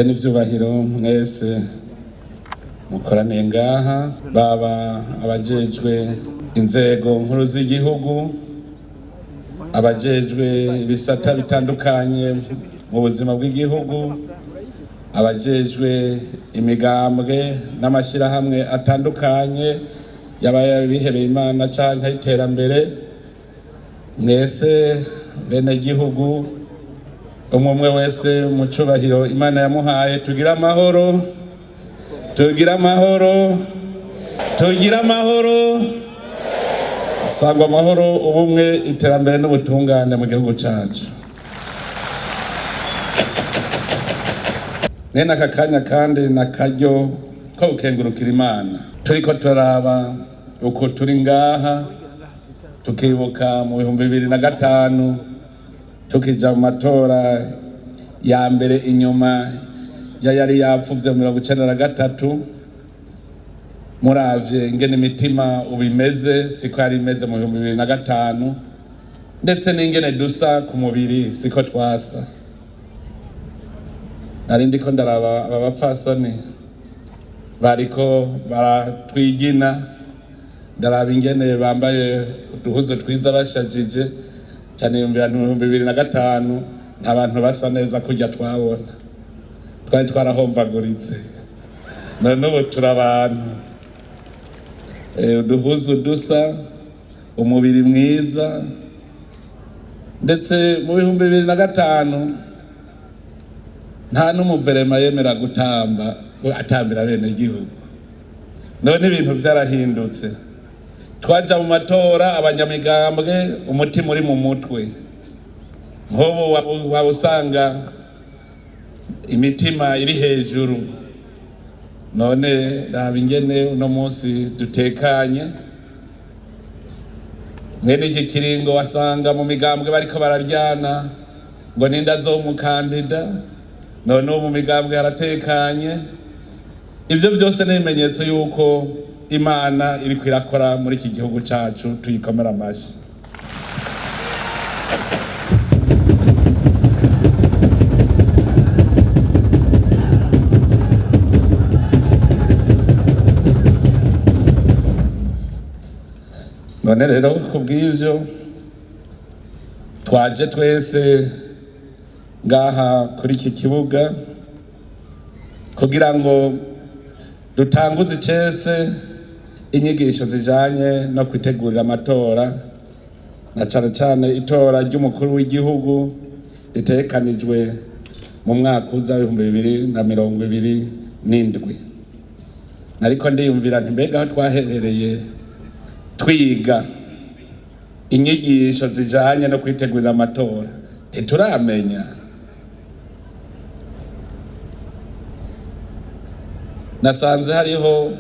Bene ivyubahiro mwese mukoraniye ngaha, baba abajejwe inzego nkuru z'igihugu, abajejwe ibisata bitandukanye mu buzima bw'igihugu, abajejwe imigambwe n'amashyirahamwe atandukanye yaba bihebeye Imana canke iterambere, mwese bene gihugu, umwe umwe wese mu cubahiro Imana yamuhaye, tugire amahoro, tugire amahoro, tugire amahoro, sangwa amahoro, ubumwe, iterambere n'ubutungane mu gihugu cacu. Mwene aka kanya kandi na karyo ko gukengurukira Imana, turiko turaraba uko turi ngaha, tukibuka mu 2005 tukija mu matora ya mbere inyuma ya yari yapfuvye mu 93. Muravye ingene imitima ubimeze siko yari imeze mu 2005, ndetse n'ingene dusa ku mubiri siko twasa. Nari ndiko ndaraba aba bapfasoni bariko baratwigina, ndaraba ingene bambaye uduhuzo twiza bashajije cyane, yumvira mu 2005 nta bantu basa neza kurya twabona, twari twarahomvaguritse. None ubu turi abantu, uduhuzu dusa, umubiri mwiza. Ndetse mu 2005 nta n'umuverema yemera gutamba atambira bene gihugu. None ibintu vyarahindutse, twaja mu matora abanyamigambwe umutima uri mu mutwe, nk'ubu waba usanga imitima iri hejuru. None raba ingene uno munsi dutekanye. Mwene iki kiringo wasanga mu migambwe bariko bararyana ngo ninde azomukandida, none ubu mu migambwe haratekanye. Ivyo vyose ni ibimenyetso yuko Imana iriko irakora muri iki gihugu cacu, tuyikomera amashi. None rero kubw'ivyo twaje twese ngaha kuri iki kibuga kugira ngo dutanguze icese inyigisho zijanye no kwitegurira amatora, na cane cane itora ry'umukuru w'igihugu ritegekanijwe mu mwaka uza 2027. Ariko ndiyumvira nti mbega aho twaherereye twiga inyigisho zijanye no kwitegurira amatora ntituramenya. Nasanze hariho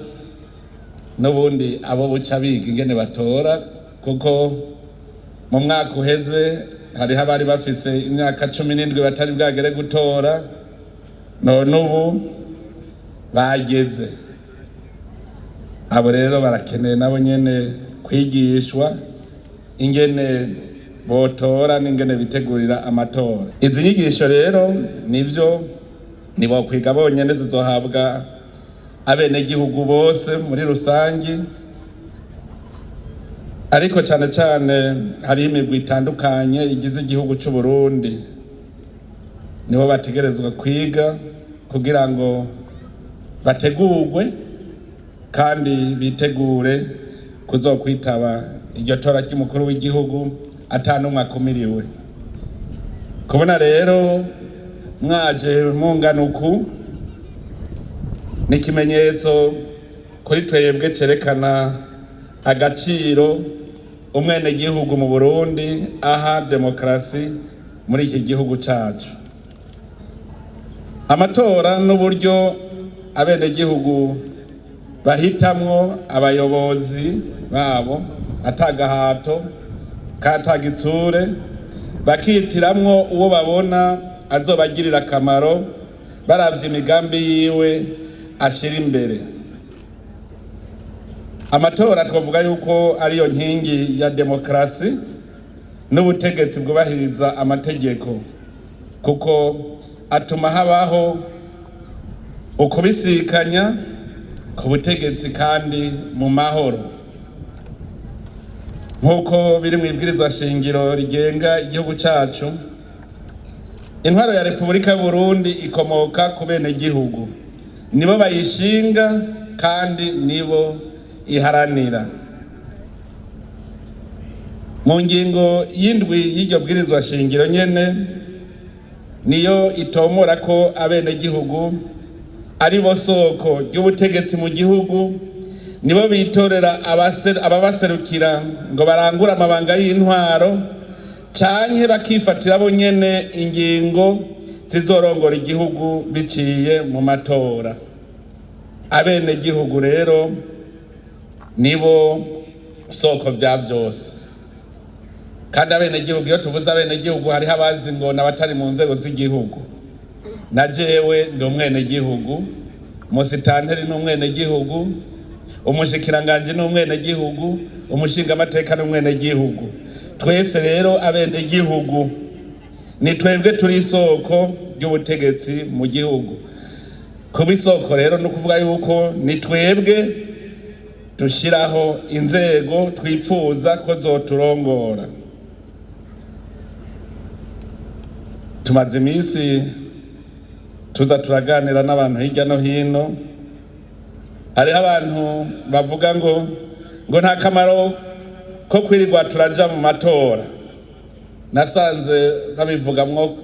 n'ubundi abo buca biga ingene batora, kuko mu mwaka uheze hariho abari bafise imyaka 17 batari bwagere gutora, none ubu bageze. Abo rero barakeneye nabo nyene kwigishwa ingene botora n'ingene bitegurira amatora. Izi nyigisho rero nivyo ntibokwiga bonyene, zizohabwa abenegihugu bose muri rusangi, ariko cane cane hariho imigwi itandukanye igize igihugu c'u Burundi, nibo bategerezwa kwiga kugira ngo bategurwe kandi bitegure kuzokwitaba iryo tora ry'umukuru w'igihugu ata n'umwe akumiriwe. Kubona rero mwaje mungana uku ni ikimenyetso kuri twebwe cerekana agaciro umwenegihugu mu Burundi aha demokarasi muri iki gihugu cacu. Amatora n'uburyo abenegihugu bahitamwo abayobozi babo atagahato katagitsure, bakitiramwo uwo babona azobagirira akamaro baravye imigambi yiwe ashira imbere. Amatora twavuga yuko ariyo nkingi ya demokarasi n'ubutegetsi bwubahiriza amategeko, kuko atuma habaho Ukubisikanya ku butegetsi kandi mu mahoro, nk'uko biri mu ibwirizwa shingiro rigenga igihugu cacu. Intwaro ya Repubulika y'Uburundi ikomoka ku benegihugu, nibo bayishinga kandi nibo iharanira. Mu ngingo y'indwi y'iryo bwirizwa shingiro nyene, niyo itomora ko abenegihugu ari bo soko ry'ubutegetsi mu gihugu, nibo bitorera ababaserukira ngo barangure amabanga y'intwaro, canke bakifatira bo nyene ingingo zizorongora igihugu biciye mu matora. Abenegihugu rero nibo soko vya vyose. Kandi abenegihugu, iyo tuvuze abenegihugu, hariho abazi ngo n'abatari mu nzego z'igihugu. Na jewe ndi umwenegihugu, musitanteri ni umwenegihugu, umushikiranganji ni umwenegihugu, umushingamateka ni umwenegihugu. Twese rero abenegihugu ni twebwe turi isoko ry'ubutegetsi mu gihugu. Kuba isoko rero ni ukuvuga yuko ni twebwe dushyiraho inzego twipfuza ko zoturongora. Tumaze iminsi tuza turaganira n'abantu hirya no hino. Hariho abantu bavuga ngo nta kamaro ko kwirirwa turaja mu matora. Nasanze babivugamwo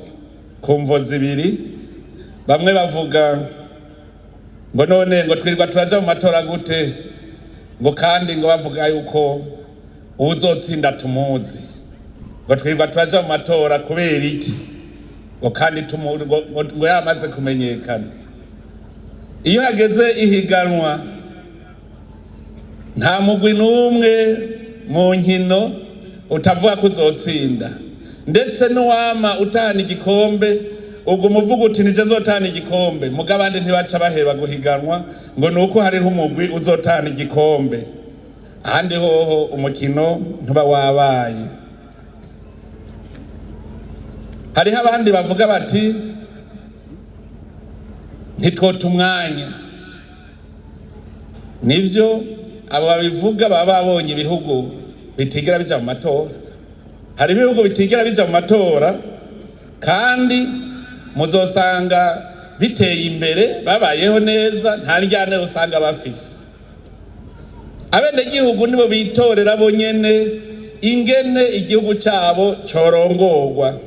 ku mvo zibiri. Bamwe bavuga ngo none ngo twirirwa turaja mu matora gute, ngo kandi ngo bavuga yuko uwuzotsinda tumuzi, ngo twirirwa turaja mu matora kubera iki, ngo kandi ngo yamaze kumenyekana. Iyo hageze ihiganwa, nta mugwi n'umwe mu nkino utavuga ko uzotsinda. Ndetse n'uwama utahana igikombe uguma uvuga uti nije nzotahana igikombe, muga abandi ntibaca baheba guhiganwa ngo ni uko hariho umugwi uzotahana igikombe. Ahandi hoho umukino ntuba wabaye. Hariho abandi bavuga bati ntitwota umwanya. Nivyo, abo babivuga baba babonye ibihugu bitigera bija mu matora. Hari ibihugu bitigera bija mu matora kandi muzosanga biteye imbere, babayeho neza, nta ndyane usanga bafise. Abenegihugu nibo bitorera bo nyene ingene igihugu cabo corongorwa.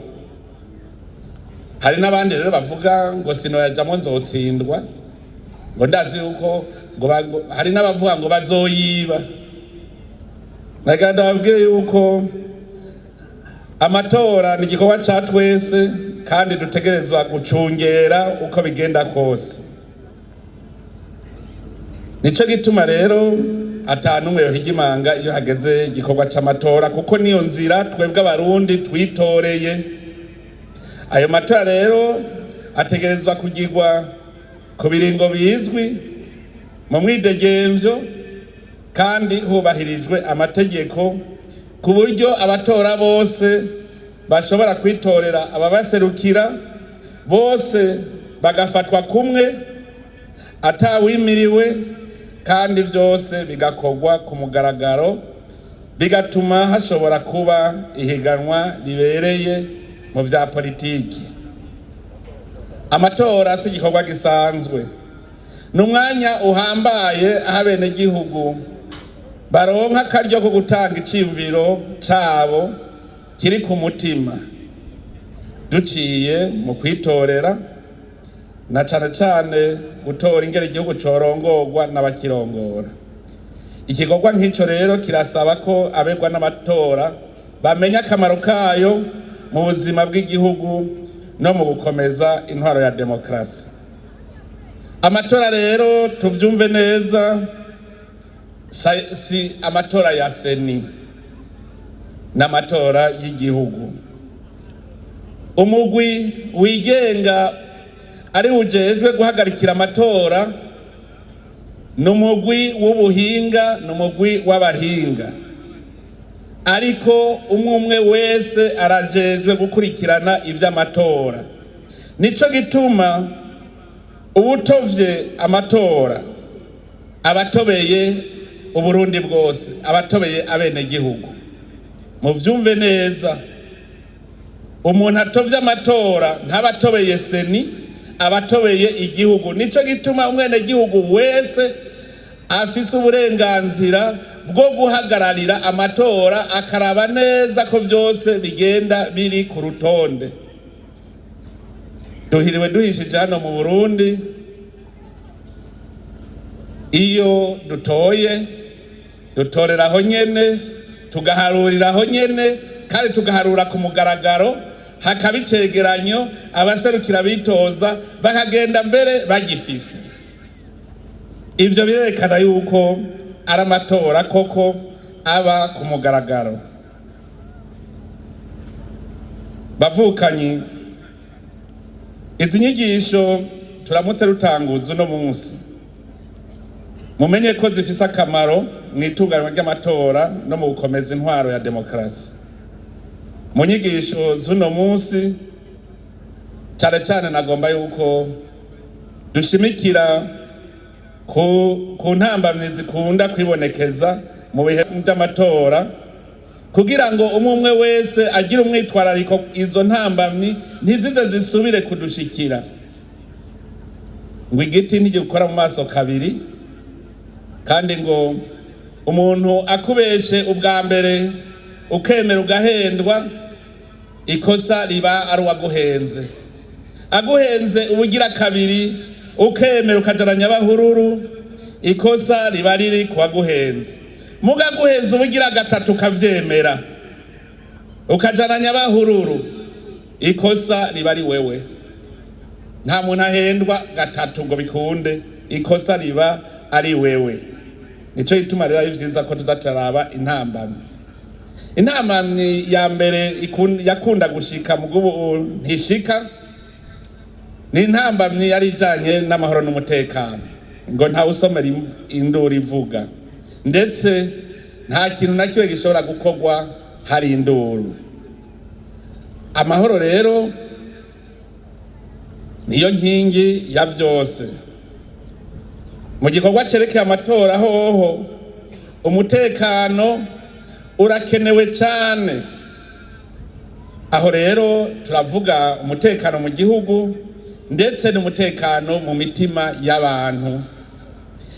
Hari n'abandi rero bavuga ngo sinoyajamwo nzotsindwa, ngo ndazi yuko ngo hari n'abavuga ngo bazoyiba. Nagira ndababwire yuko amatora ni igikorwa ca twese kandi dutegerezwa gucungera uko bigenda kose. Nico gituma rero ata n'umwe yohiga imanga iyo hageze igikorwa c'amatora, kuko niyo nzira twebwe Abarundi twitoreye. Ayo matora rero ategerezwa kugirwa ku biringo bizwi, mu mwidegemvyo, kandi hubahirijwe amategeko, ku buryo abatora bose bashobora kwitorera ababaserukira, bose bagafatwa kumwe atawimiriwe, kandi vyose bigakorwa ku mugaragaro, bigatuma hashobora kuba ihiganwa ribereye mu vya politiki. Amatora si igikorwa gisanzwe, ni umwanya uhambaye aho abenegihugu baronka akaryo ko gutanga iciyumviro cabo kiri ku mutima, duciye mu kwitorera, na cane cane gutora ingene igihugu corongorwa n'abakirongora. Igikorwa nk'ico rero kirasaba ko abegwa n'amatora bamenya akamaro kayo mu buzima bw'igihugu no mu gukomeza intwaro ya demokarasi. Amatora rero, tuvyumve neza, si amatora ya CENI, n'amatora y'igihugu. Umugwi wigenga ari ujejwe guhagarikira amatora ni umugwi w'ubuhinga, ni umugwi w'abahinga, ariko umwe umwe wese arajejwe gukurikirana ivy'amatora. Nico gituma Uwutovye amatora abatobeye Uburundi bwose, abatobeye abenegihugu. Muvyumve neza, umuntu atovye amatora ntabatobeye CENI, abatobeye igihugu. Nico gituma umwenegihugu wese afise uburenganzira bwo guhagararira amatora, akaraba neza ko vyose bigenda biri ku rutonde. Duhiriwe duhishije hano mu Burundi. Iyo dutoye, dutoreraho nyene, tugaharuriraho nyene, kandi tugaharura ku mugaragaro, hakaba icegeranyo, abaserukira bitoza bakagenda mbere bagifise. Ivyo birerekana yuko ari amatora koko aba ku mugaragaro. Bavukanyi, izi nyigisho turamutse rutanguza uno munsi, mumenye ko zifise akamaro mu itunganywa ry'amatora no mu gukomeza intwaro ya demokarasi. Mu nyigisho z'uno munsi, cyane cyane nagomba yuko dushimikira ku ntambamyi zikunda kwibonekeza mu bihe by'amatora, kugira ngo umwe umwe wese agire umwitwarariko, izo ntambamyi ntizize zisubire kudushikira. Ngo igiti ntigikora mu maso kabiri, kandi ngo umuntu akubeshe ubwa mbere ukemera ugahendwa, ikosa riba ari uwaguhenze. Aguhenze ubugira kabiri ukemera ukajana nyabahururu, ikosa riba riri kuwaguhenze. Mugaguhenze ubugira gatatu ukavyemera ukajana nyabahururu, ikosa riba ari wewe. Nta muntu ahendwa gatatu ngo bikunde, ikosa riba ari wewe. Nico gituma rero ari vyiza ko tuza turaraba intambamyi. Intambamyi ya mbere yakunda gushika, mugubu ntishika, ni intambamyi yari ijanye n'amahoro n'umutekano. Ngo ntawe usomera induru ivuga, ndetse nta kintu na kimwe gishobora gukorwa hari induru. Amahoro rero niyo nkingi ya vyose mu gikorwa cerekeye amatora. Hoho umutekano urakenewe cyane. Aho rero turavuga umutekano mu gihugu, ndetse n'umutekano mu mitima y'abantu.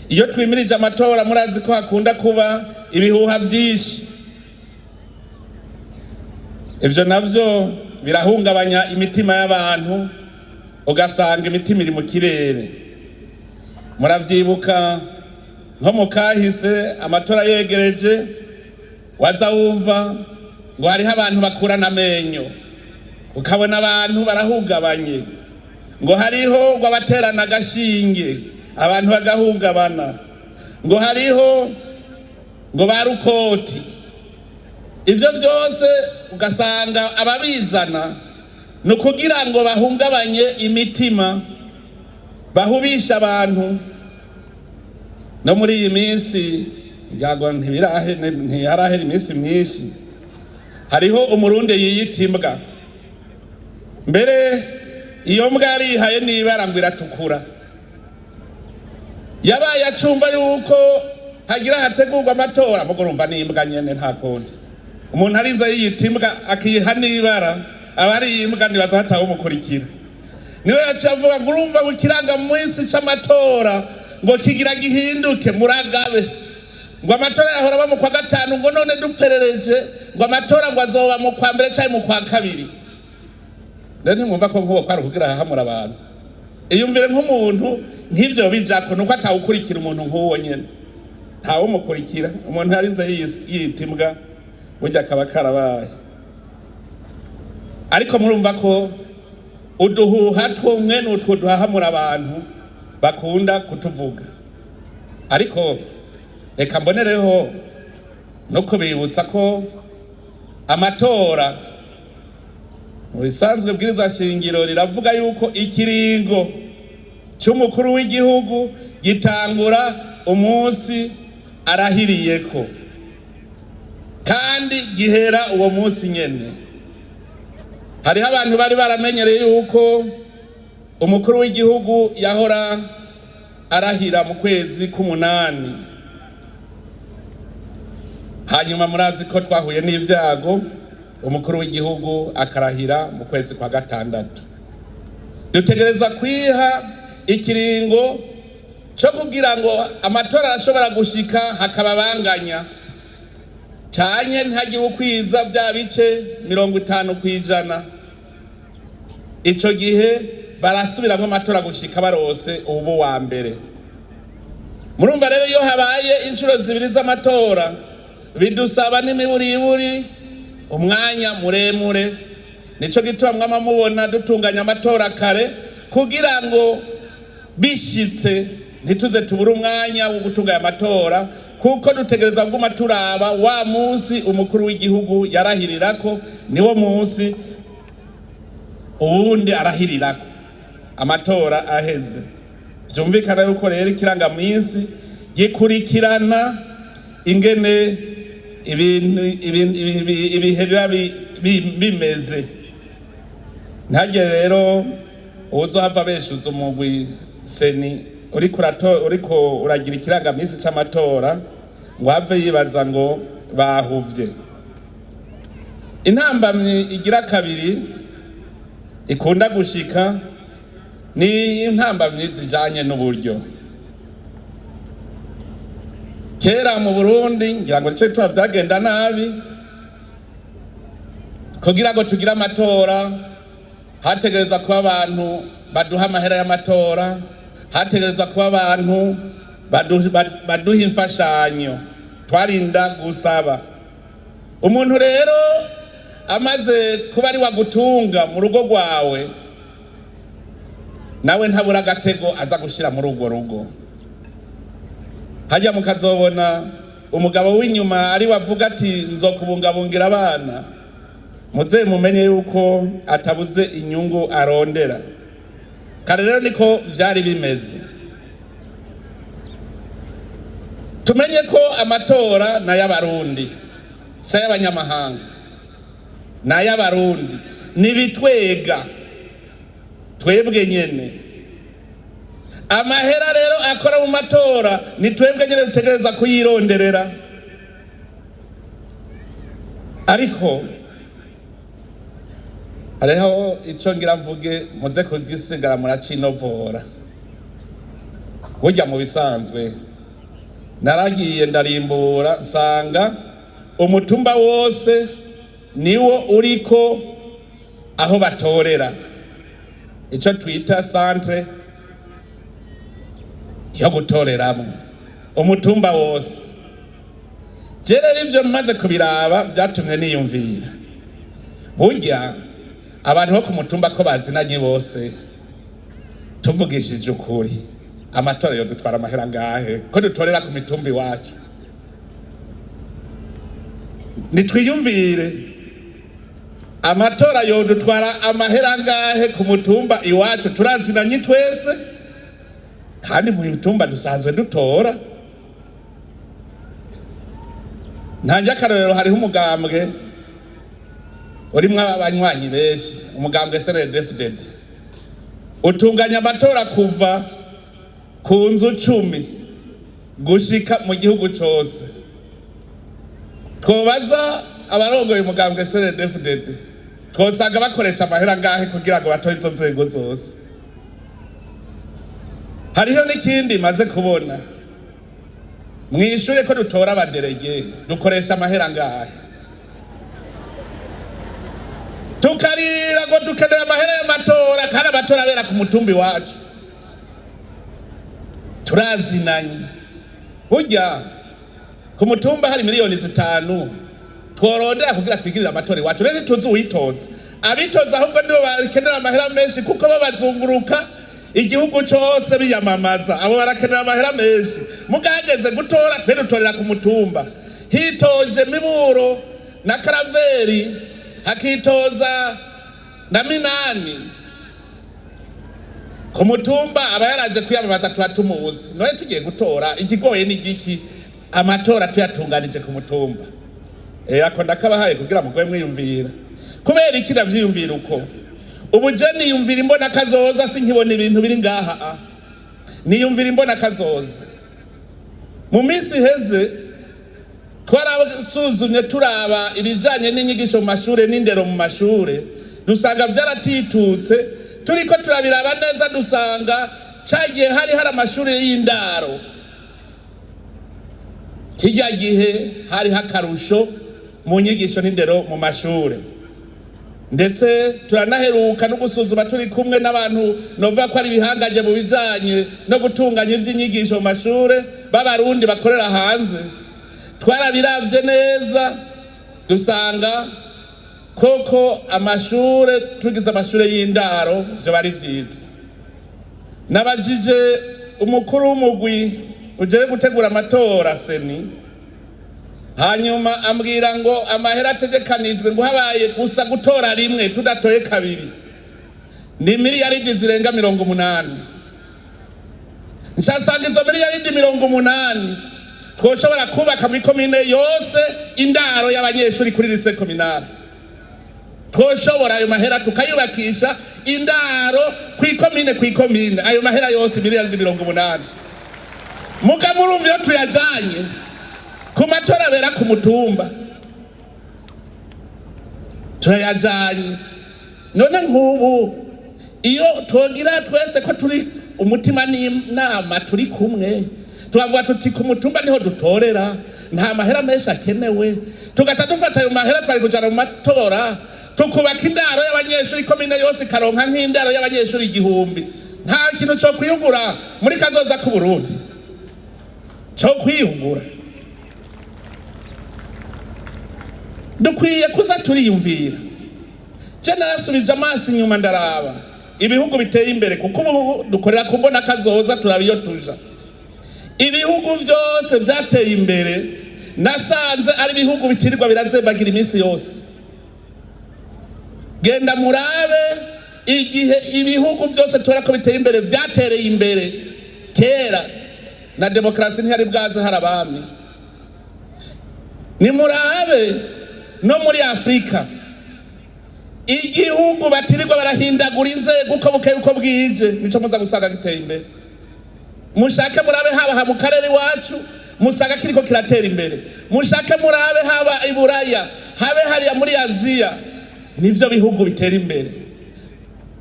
Iyo twimirije amatora, murazi ko hakunda kuba ibihuha vyinshi. Ivyo navyo birahungabanya imitima y'abantu, ugasanga imitima iri mu kirere. Muravyibuka nko mu kahise, amatora yegereje, waza wumva ngo hariho abantu bakurana amenyo, ukabona abantu barahungabanye, ngo hariho ngo abaterana agashinge, abantu bagahungabana, ngo hariho ngo ba rukoti. Ivyo vyose ugasanga ababizana ni ukugira ngo bahungabanye imitima, bahubisha abantu. No muri iyi minsi njago ntibirahe, ntiharahera iminsi myinshi, hariho Umurundi yiyita imbwa. Mbere iyo mbwa yarihaye n'ibara ngo iratukura. Yabaye acumva yuko hagira hategurwa amatora, mugo urumva n'imbwa nyene, nta kundi. Umuntu arinze yiyita imbwa, akiha n'ibara, aba ari imbwa, ntibaza hatawumukurikira. Niwe yaciye avuga ngo urumva ngo ikirangaminsi c'amatora ngo kigira gihinduke, muragabe, ngo amatora yahora aba mu kwa gatanu, ngo none duperereje ngo amatora ngo azoba mu kwa mbere canke mu kwa kabiri. Rero ntimwumva ko nk'uwo kwari ukugira hahamura abantu? Iyumvire nk'umuntu nk'ivyo bijako, nuko atawukurikira. Umuntu nk'uwo nyene ntawumukurikira. Umuntu yarinze yita imbwa, burya akaba karabaye. Ariko murumva ko uduhuha twumwe n'utwo duhahamura abantu bakunda kutuvuga. Ariko reka mbonereho no kubibutsa ko amatora mu bisanzwe, bwirizwa shingiro riravuga yuko ikiringo cy'umukuru w'igihugu gitangura umunsi arahiriyeko, kandi gihera uwo munsi nyene. Hariho abantu bari baramenyereye yuko Umukuru w'igihugu yahora arahira mu kwezi k'umunani, hanyuma murazi ko twahuye n'ivyago, umukuru w'igihugu akarahira mu kwezi kwa gatandatu. Dutegerezwa kwiha ikiringo cyo kugira ngo amatora arashobora gushika hakaba banganya canye ntagire ukwiza bya bice 50%. Ico gihe barasubiramwo amatora gushika barose ubu wa mbere. Murumva rero, iyo habaye inshuro zibiri z'amatora bidusaba n'imiburiburi umwanya muremure. Nico gituma mwama mubona dutunganya amatora kare, kugira ngo bishitse ntituze tubure umwanya wo gutunganya amatora, kuko dutegereza kuguma turaba wa munsi umukuru w'igihugu yarahirirako, niwo munsi uwundi arahirirako amatora aheze. Vyumvikana yuko rero ikirangaminsi gikurikirana ingene ibintu ibihe biba bimeze. Ntagere rero uwuzohava abeshuza umugwi CENI uriko uragira ikirangaminsi c'amatora ngo have yibaza ngo bahuvye. Intambamyi igira kabiri ikunda gushika ni intambamyi zijanye n'uburyo. Kera mu Burundi, ngira ngo nico gituma vyagenda nabi, kugira ngo tugire amatora hategereza kuba abantu baduha amahera y'amatora, hategereza kuba abantu baduha imfashanyo, twarinda gusaba. Umuntu rero amaze kuba ari wagutunga mu rugo rwawe, nawe ntabura agatego aza gushira muri urwo rugo. Hajya mukazobona umugabo w'inyuma ari wavuga ati nzokubungabungira abana, muze mumenye yuko atabuze inyungu arondera. Kare rero niko vyari bimeze. Tumenye ko amatora n'ay'Abarundi, si ay'abanyamahanga, n'ay'Abarundi, nibitwega twebwe nyene. Amahera rero akora mu matora ni twebwe nyene dutegereza kuyironderera. Ariko hariho ico ngira mvuge, muze kugisigara muracinovora. Burya mu bisanzwe naragiye ndarimbura nsanga umutumba wose niwo uriko aho batorera, ico twita centre yo gutoreramwo, umutumba wose. Je rero ivyo maze kubiraba vyatumye niyumvira, burya abantu bo ku mutumba ko bazinanye bose, tuvugishije ukuri, amatora yo dutwara amahera ngahe ko dutorera ku mitumba iwacu? Nitwiyumvire, amatora yo dutwara amahera ngahe ku mutumba iwacu? Turazinanye twese, kandi mu mitumba dusanzwe dutora. Ntange akarorero, hariho umugambwe urimwo abanywanyi benshi, umugambwe CNDD-FDD, utunganya amatora kuva ku nzu 10 gushika mu gihugu cose. Twobaza abarongoye umugambwe CNDD-FDD, twosanga bakoresha amahera ngahe kugira ngo batore izo nzego zose? Hariho n'ikindi maze kubona, mwishure ko dutora abaderege dukoresha amahera ngahe? Tukarira ngo dukeneye amahera y'amatora, kandi amatora abera ku mutumbi wacu, turazinanye. Burya ku mutumba hari 5 miliyoni tworondera kugira twigirire amatora iwacu. Rero ntituzi uwitoza, abitoza ahubwo nibo bakenera amahera menshi, kuko babazunguruka igihugu cose biyamamaza, abo barakenera amahera menshi. Mugahageze gutora, twe dutorera ku mutumba. Hitoje Miburo na Karaveri, hakitoza na Minani, ku mutumba aba yaraje kwiyamamaza, tuba tumuzi. None tugiye gutora, ikigoye ni igiki? Amatora tuyatunganije ku mutumba. Ako ndakabahaye kugira mugwe mwiyumvira. Kubera iki ndavyiyumvira uko? Ubu je niyumvira imbona kazoza, sinkibona ibintu biri ngaha. Niyumvira imbona kazoza. Mu minsi iheze twarasuzumye, turaba ibijanye n'inyigisho mu mashure n'indero mu mashure, dusanga vyaratitutse. Turiko turabiraba neza, dusanga cagihe hari amashure y'indaro, kirya gihe hariho akarusho mu nyigisho n'indero mu mashure. Ndetse turanaheruka no gusuzuma turi kumwe n'abantu novuga ko ari ibihangange mu bijanye no gutunganya ivy'inyigisho mu mashure b'Abarundi bakorera hanze. Twarabiravye neza, dusanga koko amashure, tugize amashure y'indaro, vyo bari vyiza. Nabajije umukuru w'umugwi ujeye gutegura amatora, CENI, hanyuma ambwira ngo amahera ategekanijwe, ngo habaye gusa gutora rimwe tudatoye kabiri, ni miliyaridi zirenga 80. Nshasanga izo miliyaridi 80 twoshobora kubaka muri komine yose indaro y'abanyeshuri kuri lycée communale. Twoshobora ayo mahera tukayubakisha indaro kw'ikomine, kw'ikomine, ayo mahera yose miliyaridi 80. Muga murumva, iyo tuyajanye ku matora abera ku mutumba, turayajanye. None nk'ubu iyo twogira twese ko turi umutima n'inama, turi kumwe, tukavuga tuti ku mutumba niho dutorera, nta mahera menshi akenewe, tugaca dufata ayo mahera twari kujana mu matora, tukubaka indaro y'abanyeshuri, komine yose ikaronka nk'indaro y'abanyeshuri 1000, nta kintu co kwiyungura muri kazoza k'Uburundi? Co kwiyungura. Dukwiye kuza turiyumvira. Je narasubije amaso inyuma, ndaraba ibihugu biteye imbere, kuko ubu dukorera ku mbona kazoza, turaba iyo tuja. Ibihugu vyose vyateye imbere nasanze ari ibihugu bitirirwa birazembagira iminsi yose. Genda murabe igihe ibihugu byose tubona ko biteye imbere vyatereye imbere kera, na demokarasi ntiyari bwaze, hari abami. Nimurabe no muri Afurika, igihugu batirirwa barahindagura inzego uko bukeye uko bwije, nico muza gusanga giteye imbere. Mushake murabe haba mu karere iwacu, musanga kiriko kiratera imbere. Mushake murabe haba i Buraya, habe hariya muri Aziya, nivyo bihugu bitera imbere.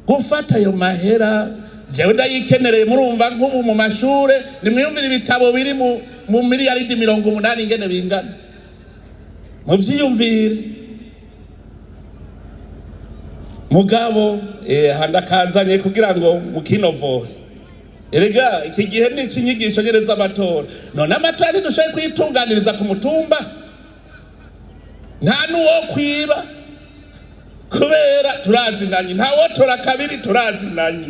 Gufata ayo mahera, jewe ndayikenereye. Murumva, nk'ubu mu mashure, nimwiyumvire ibitabo biri mu miliyaridi 80 ingene bingana, muvyiyumvire. Mugabo handakanzanye kugira ngo mukinovore. Erega iki gihe ni icinyigisho nyene z'amatora. None amatora ntidushoboye kuyitunganiriza ku mutumba? Nta n'uwo kwiba kubera turazinanye, nta wotora kabiri, turazinanye.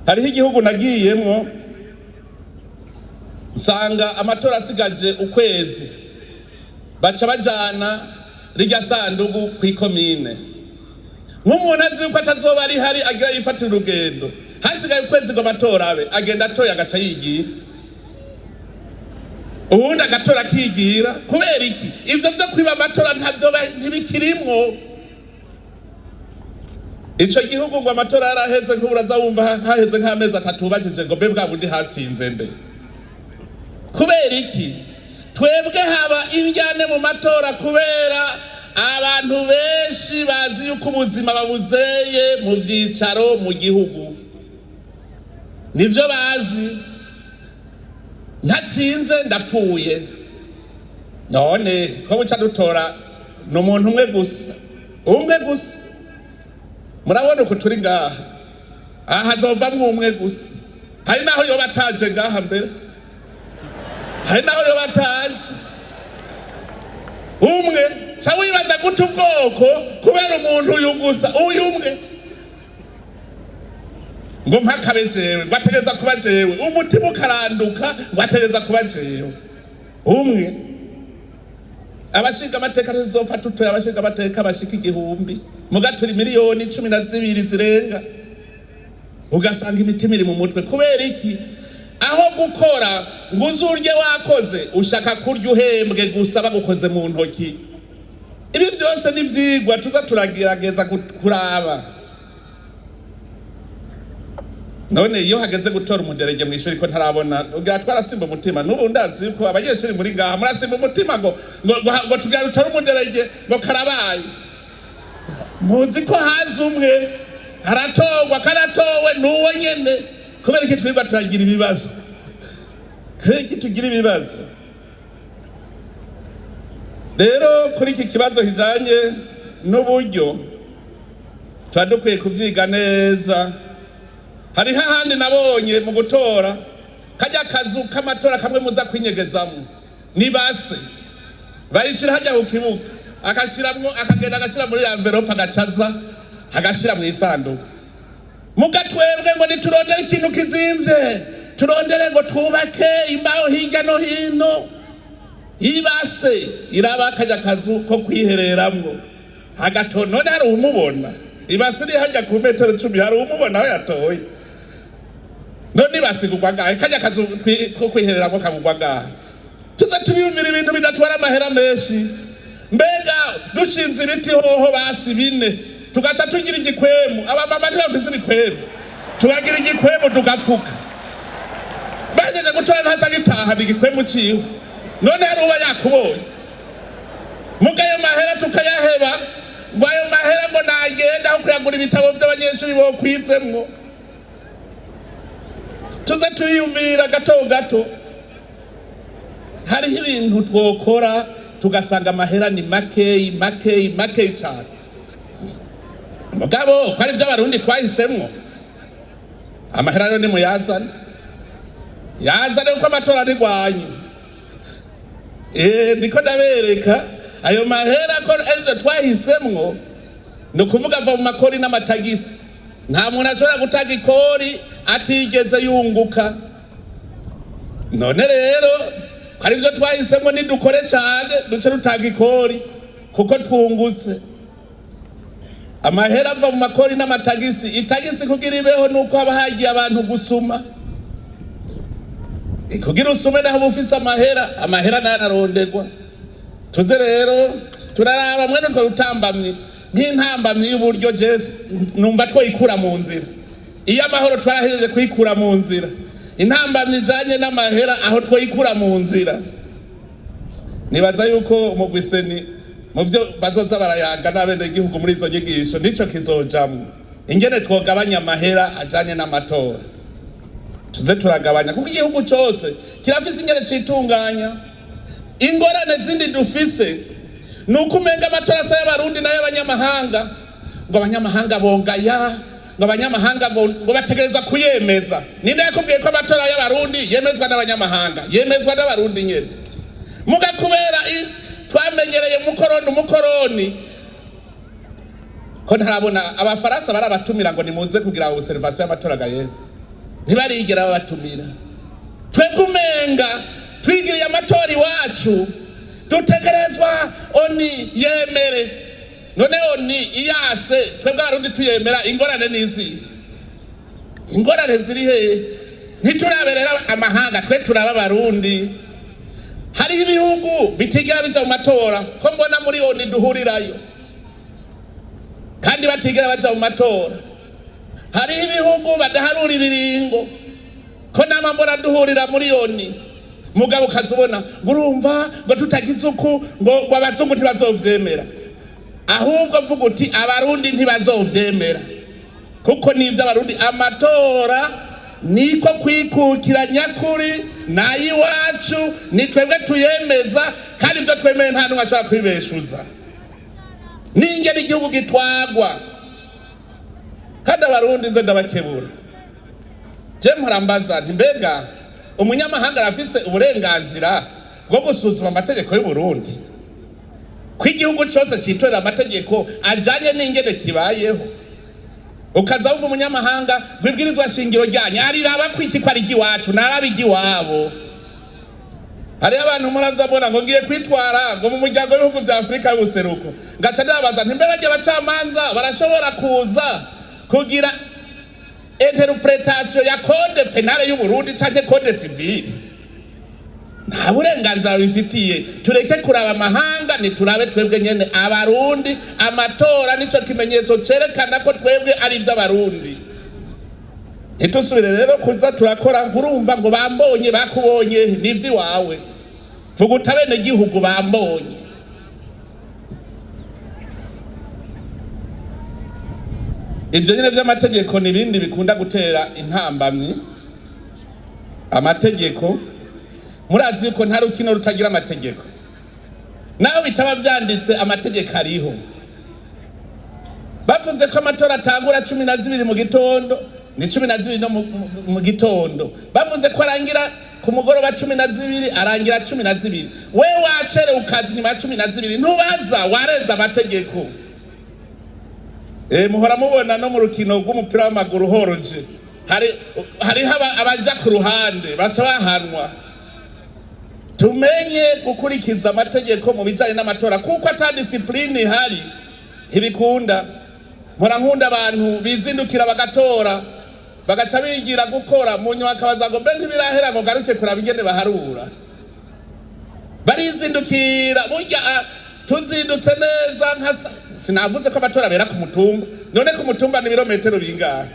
Hariho igihugu nagiyemwo, nsanga amatora asigaje ukwezi, baca bajana rirya sandugu kw'ikomine. Nk'umuntu azi yuko atazoba ari hari, agira yifatira urugendo, hasigaye ukwezi ngo amatora abe, agenda atoye, agaca yigira, ubundi agatora akigira. Kubera iki? Ivyo vyo kwiba amatora ntavyo, ntibikirimwo. Ico gihugu ngo amatora yaraheze, nk'uburaza wumva haheze nk'amezi 3 ubajije ngo mbe bwa bundi hatsinze nde? Kubera iki twebwe haba indyane mu matora? Kubera abantu benshi bazi yuko ubuzima babuzeye mu vyicaro mu gihugu, nivyo bazi. Ntatsinze ndapfuye. None ko buca dutora ni umuntu umwe gusa, umwe gusa. Murabona uko turi ngaha, aha hazovamwo umwe gusa. Hari naho yoba ataje ngaha mbere, hari naho yoba ataje umwe. Ca wibaza gute ubwoko kubera umuntu uyu gusa, uyu umwe, ngo mpakabe jewe, ngo ategereza kuba jewe, umutima ukaranduka ngo ategereza kuba jewe umwe. Abashinga amateka tuzopfa tutoye abashinga amateka bashika 1000, muga turi miliyoni 12 zirenga. Ugasanga imitima iri mu mutwe. Kubera iki? Aho gukora ngo uzurye wakoze, ushaka kurya uhembwe gusa, bagukoze mu ntoki. Ibi byose ni ivyigwa tuza turagerageza kuraba. None iyo hageze gutora umu délégué mu ishuri, ko ntarabona ubwa twarasimba umutima? N'ubu ndazi yuko abanyeshuri muri ngaha murasimba umutima ngo tugira dutore umu délégué, ngo karabaye. Muzi ko haza umwe, aratorwa, karatowe n'uwo nyene. Kubera iki twirwa turagira ibibazo? Kubera iki tugira ibibazo? Rero kuri iki kibazo kijanye n'uburyo, tuba dukwiye kuvyiga neza. Hariho ahandi nabonye mu gutora kajya kazu k'amatora kamwe muza kwinyegezamwo, ni base bayishira hajya ku kibuga, agashiramwo, akagenda agashira muri enveloppe, agacaza agashira mu isanduku. Muga twebwe ngo niturondere ikintu kizimvye, turondere ngo twubake imbaho hirya no hino. Ibase iraba kajya kazu ko kwihereramwo hagato. None hari umubona ibase iri hajya ku metero 10? Hari umubona aho yatoye? None ibase igurwa ngahe? Kajya kazu ko kwihereramwo kagurwa ngahe? Tuze tubiyumvira ibintu bidatwara amahera menshi. Mbega dushinze ibiti hoho basi bine, tugaca tugira igikwemu? Abamama ntibafise ibikwemu? Tukagira igikwemu, tugapfuka. Bagejeje gutora, ntaca gitahana igikwemu ciwe. None hari uba yakubonye? Muga ayo mahera tukayaheba, ngo ayo mahera ngo nagenda aho kuyagura ibitabo by'abanyeshuri bo kwizemwo. Tuze turiyumvira gato gato. Hariho ibintu twokora tugasanga amahera ni makeyi, makeyi, makeyi cyane. Mugabo ko ari iby'Abarundi twahisemwo, amahera rero nimuyazane, yazane, kuko amatora ari rwanyu. Ndiko ndabereka ayo mahera ko ejo twahisemwo. Ni ukuvuga ava mu makori n'amatagisi. Nta muntu ashobora gutanga ikori atigeze yunguka. None rero ko ari byo twahisemo, nidukore cyane duce dutanga ikori kuko twungutse. Amahera ava mu makori n'amatagisi. Itagisi kugira ibeho nuko haba hagiye abantu gusuma. Kugira usume naho uba ufise amahera. Amahera nayo ararondegwa. Tuze rero turaraba mwene utwo rutambamyi, nk'intambamyi y'uburyo. Jese numva twoyikura mu nzira. Iyo amahoro twarahejeje kuyikura mu nzira, intambamyi ijanye n'amahera aho twoyikura mu nzira. Nibaza yuko umugwi CENI mu byo bazoza barayaga n'abenegihugu muri izo nyigisho, nico kizojamwo, ingene twogabanya amahera ajanye n'amatora. Tuze turagabanya, kuko igihugu cose kirafise ingene citunganya. Ingorane zindi dufise ni uko umenga amatora asa y'Abarundi n'ay'abanyamahanga, ngo abanyamahanga bongaya, ngo abanyamahanga ngo bategerezwa kuyemeza. Ninde yakubwiye ko amatora y'Abarundi yemezwa n'abanyamahanga? Yemezwa n'Abarundi nyene. Muga kubera twamenyereye umukoroni, umukoroni ko ntarabona Abafaransa barabatumira ngo nimuze kugira observation y'amatora gayene, ntibarigera babatumira. Twebwe umenga twigiriye amatora iwacu, dutegerezwa ONU yemere. None ONU iyase, twebwe Abarundi tuyemera, ingorane nizi? Ingorane ziri hehe? Ntituraberera amahanga, twe turaba Abarundi. Hariho ibihugu bitigera bija mu matora, ko mbona muri ONU duhurirayo kandi batigera baja mu matora. Hariho ibihugu badaharura ibiringo, ko nama mbona duhurira muri ONU. Mugabo ukaza ubona ngo urumva ngo tutagize uku, ngo abazungu ntibazovyemera. Ahubwo mvuga uti Abarundi ntibazovyemera, kuko nivyo Abarundi. Amatora niko kwikukira nyakuri, nayiwacu, ni twebwe tuyemeza, kandi ivyo twemeye nta n'umwe ashobora kwibeshuza n'ingene igihugu gitwagwa. Kandi Abarundi nze ndabakebura. Je mpora nti: mbega umunyamahanga arafise uburenganzira bwo gusuzuma amategeko y'u Burundi, ko igihugu cyose citorera amategeko ajanye n'ingene kibayeho? Ukaza wumva umunyamahanga ngo ibwirizwa shingiro ryanyu ariraba kwiki, ko ari iry'iwacu, naraba iry'iwabo? Hariho abantu muraza mbona ngo ngiye kwitwara ngo mu muryango w'ibihugu vya Afurika y'Ubuseruko. Ngaca ndabaza nti: mbe barya abacamanza barashobora kuza kugira interprétation ya code pénal y'u Burundi canke code civil? Nta burenganzira bifitiye. Tureke kuraba amahanga, niturabe twebwe nyene Abarundi. Amatora nico kimenyetso cerekana ko twebwe ari ivy'Abarundi. Ntitusubire rero kuza turakora ngurumva ngo bambonye, bakubonye n'ivy'iwawe. Vuga uti abenegihugu bambonye. Ibyo nyine vy'amategeko ni ibindi bikunda gutera intambamyi. Amategeko, murazi yuko nta rukino rutagira amategeko, naho bitaba vyanditse amategeko ariho. Bavuze ko amatora atangura 12 mu gitondo, ni 12 no mu gitondo. Bavuze ko arangira ku mugoroba 12, arangira 12. We wacere ukaza inyuma ya 12, ntubaza, warenza amategeko. Muhora mubona no mu rukino rw'umupira w'amaguru horoje, hariho abaja ku ruhande baca bahanwa. Tumenye gukurikiza amategeko mu bijanye n'amatora, kuko ata disipline ihari ntibikunda. Mpora nkunda abantu bizindukira bagatora, bagaca bigira gukora, mu nyuma bakabaza ngo mbe ntibirahera ngo ngaruke kuraba ingene baharura. Barizindukira burya, tuzindutse neza nka sinavuze ko amatora abera ku mutumba, none ku mutumba ni ibirometero bingahe?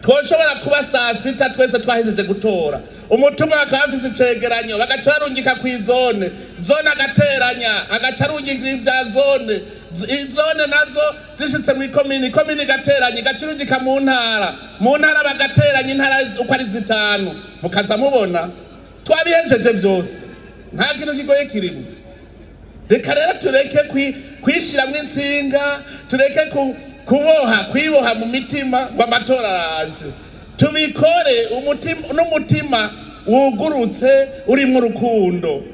Twoshobora kuba saa sita twese twahejeje gutora, umutumba bakaba bafise icegeranyo, bagaca barungika kw'izone, zone agateranya, agaca arungika ivya zone, izone nazo zishitse mw'ikomini, ikomini igateranya, igaca irungika mu ntara, mu ntara bagateranya intara uko ari 5, mukaza mubona twabihejeje vyose, nta kintu kigoye kirimo. Reka rero tureke kwishiramwo intsinga, tureke kwiboha mu mitima ngo amatora araje. Tubikore n'umutima wugurutse urimwo urukundo,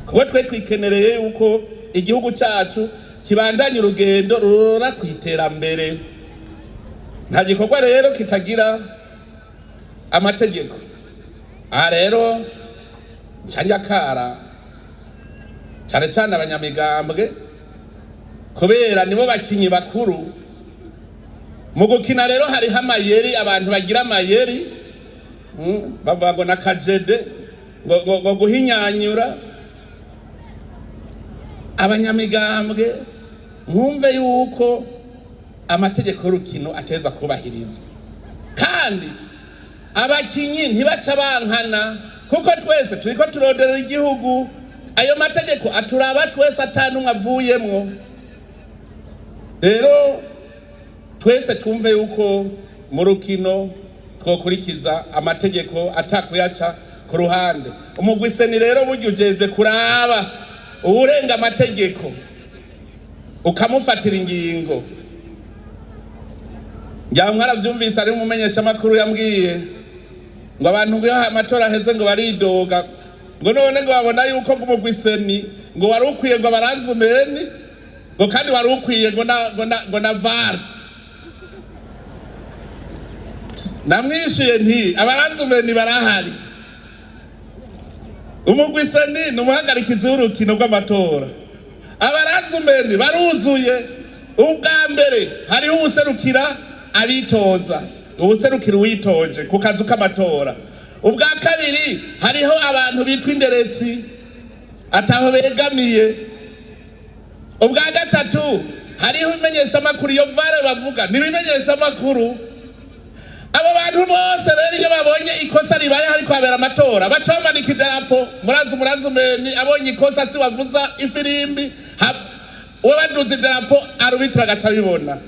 kuko twe twikenereye yuko igihugu cacu kibandanya urugendo rurora kw'iterambere. Nta gikorwa rero kitagira amategeko. Aha rero nca cyane cyane abanyamigambwe, kubera nibo bakinyi bakuru mu gukina. Rero hariho amayeri, abantu bagira amayeri, bavuga ngo nakajede ngo guhinyanyura abanyamigambwe. Mwumve yuko amategeko y'urukino ateza kubahirizwa, kandi abakinyi ntibaca bankana, kuko twese turiko turonderera igihugu. Ayo mategeko aturaba twese atanumwe avuyemwo. Rero twese twumve yuko mu rukino twokurikiza amategeko atakuyaca ku ruhande. Umugwi seni rero burya ujejwe kuraba uwurenga amategeko ukamufatira ingingo. Ngira mwaravyumvise, ari umumenyeshamakuru yambwiye ngo abantu ngo iyo amatora aheze ngo baridoga, ngo none ngo babona yuko ngo umugwi seni ngo wari ukwiye ngo baranzumeni, ngo kandi wari ukwiye ngo na VAR. Namwishuye nti abaranzumeni barahari. Umugwi seni ni umuhagarikizi w'urukino rw'amatora. Abaranzumeni baruzuye. Ubwa mbere hariho uwuserukira abitoza, uwuserukira uwitoje ku kazu k'amatora. Ubwa kabiri hariho abantu bitwa inderetsi ataho begamiye. Ubwa gatatu hariho ibimenyeshamakuru, iyo VAR bavuga ni ibimenyeshamakuru. Abo bantu bose rero iyo babonye ikosa ribaye hariko habera amatora baca bamanika idarapo. Murazi umuranzumeni abonye ikosa si wavuza ifirimbi, we baduza idarapo arubitira agaca abibona.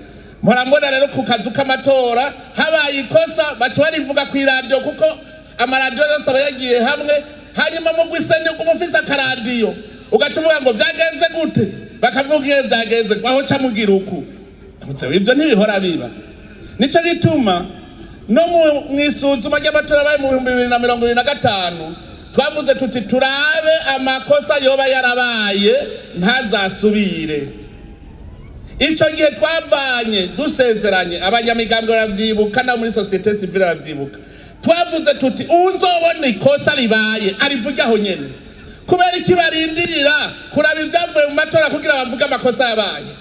Mpora mbona rero ku kazu k'amatora habaye ikosa baca barivuga kw'iradiyo, kuko amaradiyo yose aba yagiye hamwe. Hanyuma mugwi seni uguma ufise akaradiyo ugaca uvuga ngo vyagenze gute, bakavuga iyo vyagenze aho ca mugira uku. Ivyo ntibihora biba. Nico gituma no mw'isuzuma ry'amatora yabaye mu bihumbi bibiri na mirongo ibiri na gatanu twavuze tuti turabe amakosa yoba yarabaye ntazasubire. Ico gihe twavanye dusezeranye, abanyamigambwe baravyibuka, nabo muri société civile baravyibuka. Twavuze tuti uzobona ikosa ribaye arivuge aho nyene. Kubera iki barindirira kuraba ivyavuye mu matora kugira bavuge amakosa yabaye?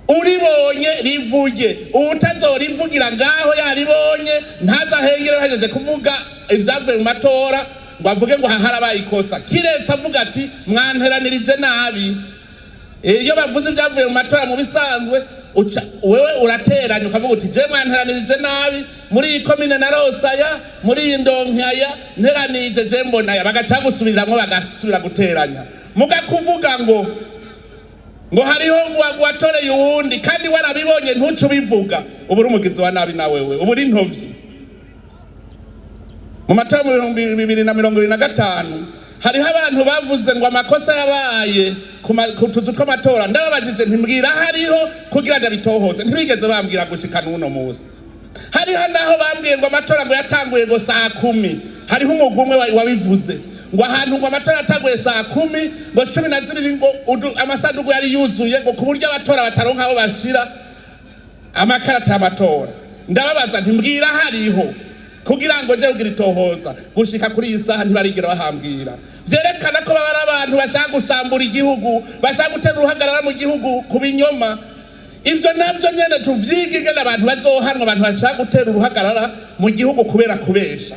Uribonye rivuge, uwutazorivugira ngaho yaribonye ntazahengere bahejeje kuvuga ivyavuye mu matora. ngo avuge ngo haharabaye ikosa, kiretse avuga ati mwanteranirije nabi. Iyo bavuze ibyavuye mu matora, mu bisanzwe wewe urateranya ukavuga uti je mwanteranirije nabi, muri iyi komine narosaya, muri iyi ndonkaya nteranije je mbonaya, bagaca gusubiramwo bagasubira guteranya. Mugakuvuga ngo hariho ngo watoreye uwundi kandi warabibonye ntuce ubivuga, ubu uri umugizi wa nabi na wewe, ubu uri intovyi. Mu matora mu 2025 hariho abantu bavuze ngo amakosa yabaye ku tuzu tw'amatora. Ndababajije ntimbwira hariho kugira ndabitohoze, ntibigeze bambwira gushika n'uno munsi. Hariho naho bambwiye ngo amatora ngo yatanguye ngo saa 10. Hariho umugwi umwe wabivuze ngo ahantu ngo amatora yatanguye saa 10, ngo 12 ngo amasanduku yari yuzuye, ngo ku buryo abatora bataronka aho bashira amakarata y'amatora. Ndababaza ntimbwira hariho kugira ngo nje kugira itohoza, gushika kuri iyi saha ntibarigera bahambwira. Vyerekana ko baba ari abantu bashaka gusambura igihugu, bashaka gutera uruhagarara mu gihugu ku binyoma. Ivyo navyo nyene tuvyige ingene abantu bazohanwa, abantu bashaka gutera uruhagarara mu gihugu kubera kubesha.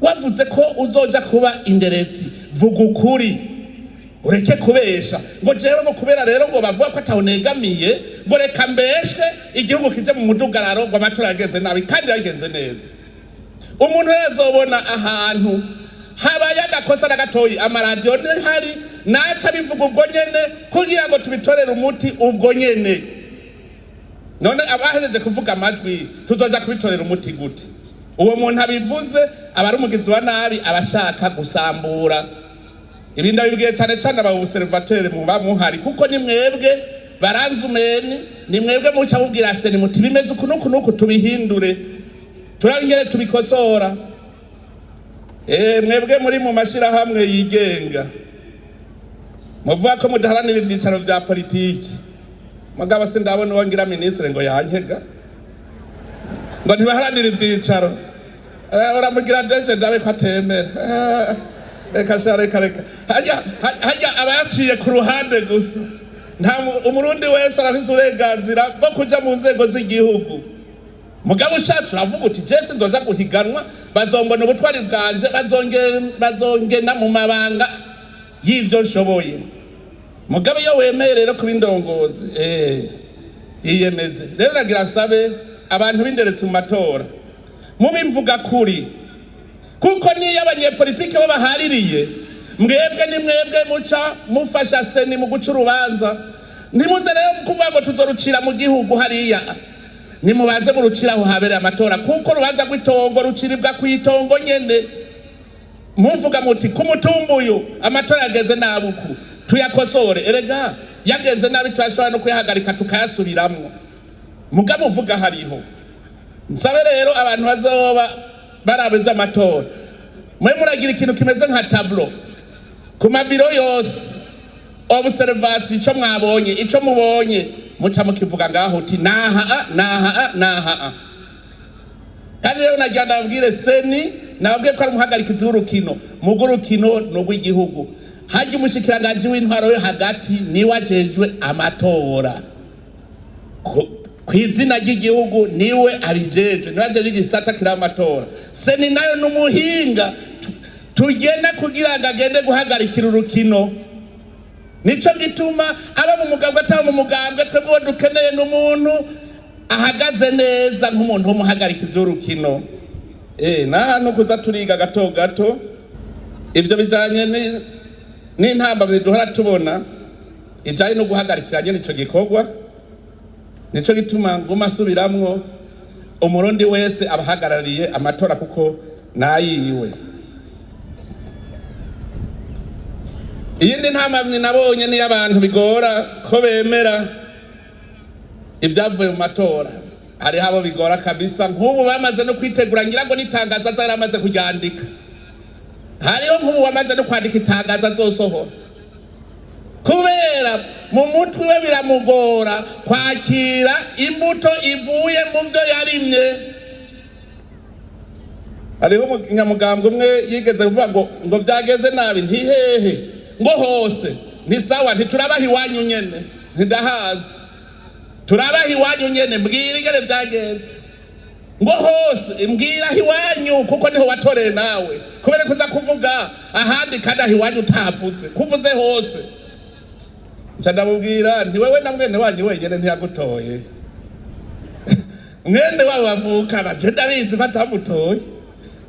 Wavuze ko uzoja kuba inderezi, vuga ukuri, ureke kubesha ngo jewe ngo kubera rero ngo bavuga ko atawunegamiye ngo reka mbeshe igihugu kije mu mudugararo, ngo amatora yagenze nabi kandi yagenze neza. Umuntu yazobona ahantu habaye agakosa na gatoyi, amaradiyo ntihari naca bivuga ubwo nyene kugira ngo tubitorere umuti ubwo nyene. None abahejeje kuvuga amajwi tuzoja kubitorera umuti gute? Uwo muntu abivuze aba ari umugizi wa nabi, aba ashaka gusambura. Ibi ndabibwiye cyane cyane aba observateurs muba muhari, kuko ni mwebwe baranzumeni, ni mwebwe muca mubwira CENI muti bimeze uku nuku nuku, tubihindure, turabe ingene tubikosora. Mwebwe muri mu mashirahamwe yigenga muvuga ko mudaharanira ivyicaro vya politiki, mugabo sindabona uwo ngira minisitiri ngo yankega ngo ntibaharanire ivyicaro. Uramugira ndeje ndabe ko atemera. Reka sha, reka reka, hajya hajya abayaciye ku ruhande gusa. Nta Umurundi wese arafise uburenganzira bwo kuja mu nzego z'igihugu. Mugabo ushatse uravuga uti je sinzoja guhiganwa, bazombona ubutwari bwanje, bazongena mu mabanga y'ivyo nshoboye. Mugabo iyo wemeye rero kuba indongozi, yiyemeze rero. Nagira nsabe abantu b'inderetse mu matora mubimvuga kuri, kuko niyo abanyepolitike bo bahaririye, mwebwe ni mwebwe muca mufasha CENI mu guca urubanza. Ntimuze rero kuvuga ngo tuzorucira mu gihugu hariya, nimubanze murucira aho habereye amatora, kuko urubanza rw'itongo ruciribwa ku itongo nyene. Muvuga muti ku mutumba uyu amatora yagenze nabi uku, tuyakosore. Erega yagenze nabi turashobora no kuyahagarika tukayasubiramwo, mugabo mvuga hariho. Nsabe rero abantu bazoba baraba amatora, mwe muragira ikintu kimeze nka tableau ku mabiro yose, observation, ico mwabonye, ico mubonye muca mukivuga ngaho uti naha a naha a naha a. Kandi rero nagira ndababwire, CENI nababwiye ko ari umuhagarikizi w'urukino, mugo urukino ni urw'igihugu. Harya umushikiranganji w'intwaro yo hagati niwe ajejwe amatora kw'izina ry'igihugu, niwe abijejwe, niwe ajejwe igisata kiri amatora. CENI nayo n'umuhinga tugenda kugira ngo agende guhagarikira urukino. Nico gituma aba mu mugambwe ataba mu mugambwe, twebwe uwo dukeneye n'umuntu ahagaze neza nk'umuntu w'umuhagarikizi w'urukino. Naha kuza turiga gato gato ivyo bijanye n'intambamyi duhora tubona ijanye no guhagarikira nyene ico gikorwa. Nico gituma nguma asubiramwo, Umurundi wese abahagarariye amatora kuko nayiwe. Iyindi ntambamyi nabonye niyo abantu bigora ko bemera ibyavuye mu matora. Hariho abo bigora kabisa, nk'ubu bamaze no kwitegura, ngira ngo n'itangazo azaramaze kuryandika. Hariho nk'ubu wamaze no kwandika itangazo azosohora, kubera mu mutwe we biramugora kwakira imbuto ivuye mu vyo yarimye. Hariho umunyamugambwe umwe yigeze kuvuga ngo vyagenze nabi, ntihehe ngo hose ni sawa, ntiturabaha iwanyu nyene, ntidahazi, turabaha iwanyu nyene, mbwira ingene vyagenze. Ngo hose, mbwira aho iwanyu, kuko niho watoreye nawe. Kubera ko uza kuvuga ahandi kandi aho iwanyu utahavuze, kuvuze hose. Nca ndamubwira nti: "Wewe na mwene wanyu wenyene ntiyagutoye, mwene wabo bavukana. Je ndabizi ko atamutoye."